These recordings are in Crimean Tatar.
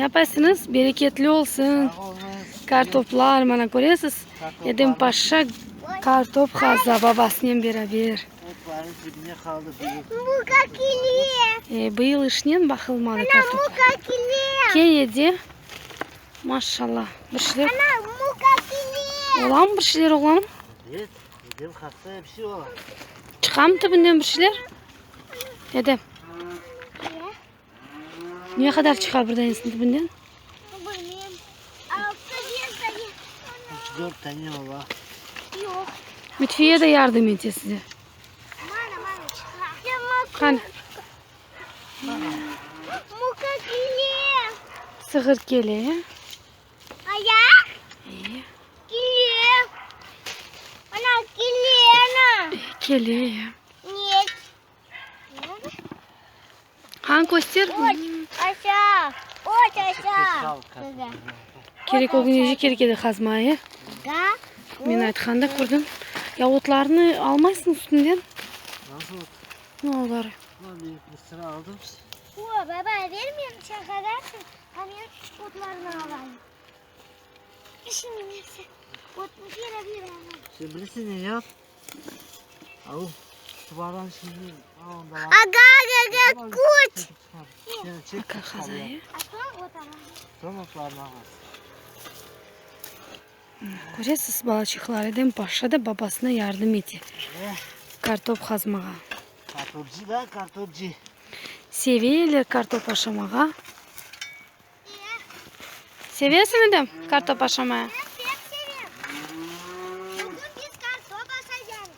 Yapaysıñız, bereketli olsun. Sağ oluñız. Kartoplar, mana köresiz, Edem paşa kartop qaza babasınen beraber. Otların dibine qaldı bıyıl. E, bıyıl işnen baqılmadı kartoplar. Kene de, maşallah, bir şeyler olamı bir şeyler, oğlanım? Evet, Edem qazsa hepsi ola. Çıqamı tübünden bir şeyler? Edem. Ne qadar çıqa bir danesiniñ tübünden? Bilmeyim. Altı, beş dane. Üç, dört tane ola. Yoq. Lütfiye de yardım ete size. Mana, mana çıqa. Qani? Muka kele. Sığır kele. Ayaq. E. Kele. Ana, kele, ana. Kele. Net. Qani köster. Aşağı. Ot aşağı. Kerek ögünece kerek edi qazma, e? Men aytqanda kördim. Ya otlarnı almaysıñ üstünden? Nasıl ot? Ne olar? Bir sıra aldım. O, baba, ver men çaqarasıñ, a men otlarnı alayım. Şimdi men sen otnı bere bere alayım. Sen bilirsiñ ne yap? Au, suvardan şimdi al onda var. Aga, aga, küç. Çek, Aka qaza, e? A soñ ot alayım. Soñ otlarnı alasıñ. Köresiz, balaçıqlar, Edem paşa da babasına yardım ete kartop qazmağa. Kartopcı da, kartopcı. Seveler kartop aşamağa. Sevesiñ, Edem, kartop aşamaya? Men pek sevem. Bugün biz kartop aşaycamız.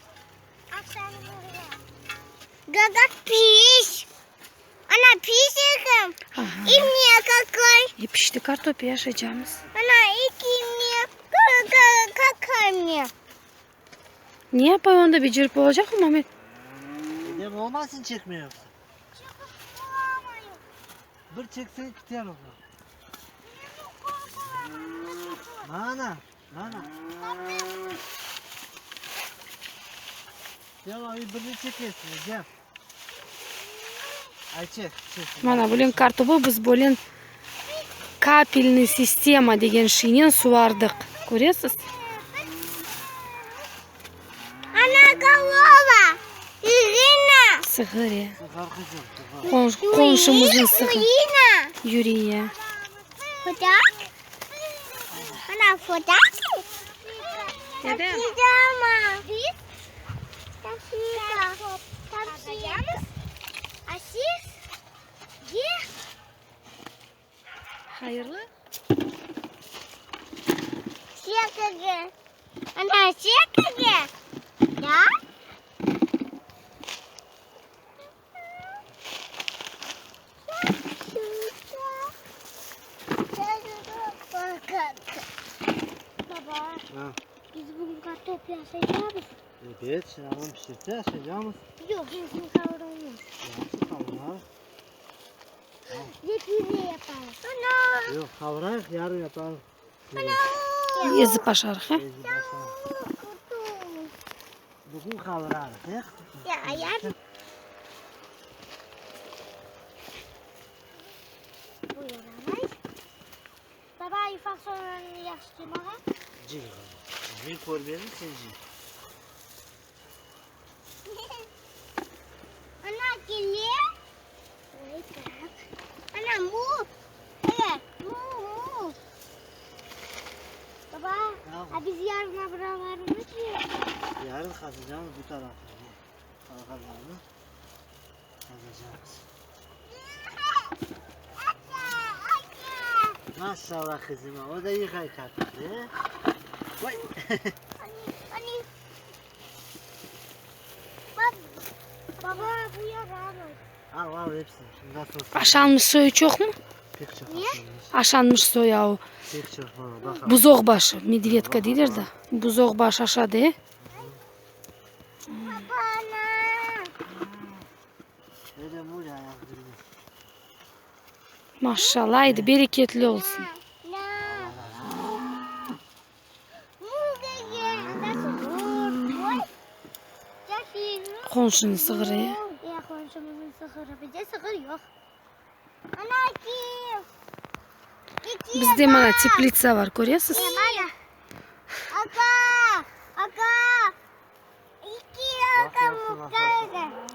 Aqşamımızğa. Gaga piş. Ana, piş ekim. Aha. İ mne kakay. E, pişti kartop, e, aşaycamız. Ana, eki mne. Kakay mne. Ne yapay onda, becerip olacaqmı, Mamet? Edem, olmasın çekme yoqsa. Çekip olamayım. Bir çekseñ kiter o. Mana, mana. Sen o birini çekersiñ, Edem. Ay çek, çek. Mana, bugün kartobı biz bölen kapelnıy sistema degen şeynen suvardıq. Köresiz? Ana korova, İrina. Sığır, e. Sığır qızım, sığır. Qonşumıznıñ sığırı. Irina. Yuriya. Fotaq. Ana fotaq. Edem. Hayırlı. Ana şekeri. Da? Baba, Ha. biz bugün kartop yasayacağız. Evet, şimdi onu pişirse aşacağımız. Yoq, hepsini kavuralım. Nasıl kavurarız? Ve püre yaparız. Ana! Yoq, kavurarıq, yarın yaparız. Ezip aşarıq, he? Ezip aşarıq. Bugün qavurarıq, he? Ya, yarın. Bu yaramay. Baba, ufaq soğanını yahşı cıymağa. Cıy, men körmedim, sen cıy. Ana, kele. Ana, mu. Evet, mu, mu. Baba, a biz yarın buralarını Yarın qazacağımız bu tarafını. Qalğanlarını qazacağımız. Maşallah qızıma, o da yığay kartop, he? Vay! Ani, Bak, baba bu yaramay. Al, al hepsini. Şimdi nasıl olsa. Aşanmış soyu çoqmı? Pek çoq Ne? aşanmış. Aşanmış soyu o. Pek çoq bana bak. Buzoq başı, medvedka deyler da. Buzoq baş aşadı, e? Baba, Öyle bu ya ayaq dibine. Maşallah, aydı, bereketli olsun. Na. Mu gege. Nasıl? Oy. Qonşunıñ sığırı, e? Ya qonşumıznıñ sığırı. Bizde sığır yoq. Ana kim? Bizde mana teplitsa bar, köresiz?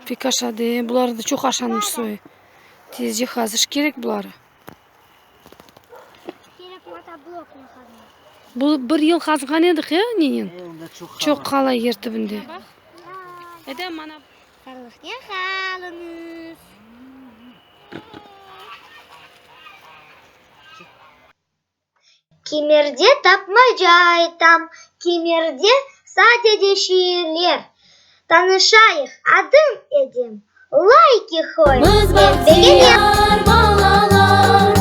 Pek aşadı, e, bular da çoq aşanmış soyu. Tezce qazış kerek buları. Bu bir yıl qazğan edik, e, nenen? Çoq qala yer tübünde. Edem, mana. Sağlıqnen qalıñız. Kimerde tapmaca aytam, kimerde sadece şiirler. Tanışayıq, adım Edem, layki qoy, Biz men begenem. bahtiyar balalar.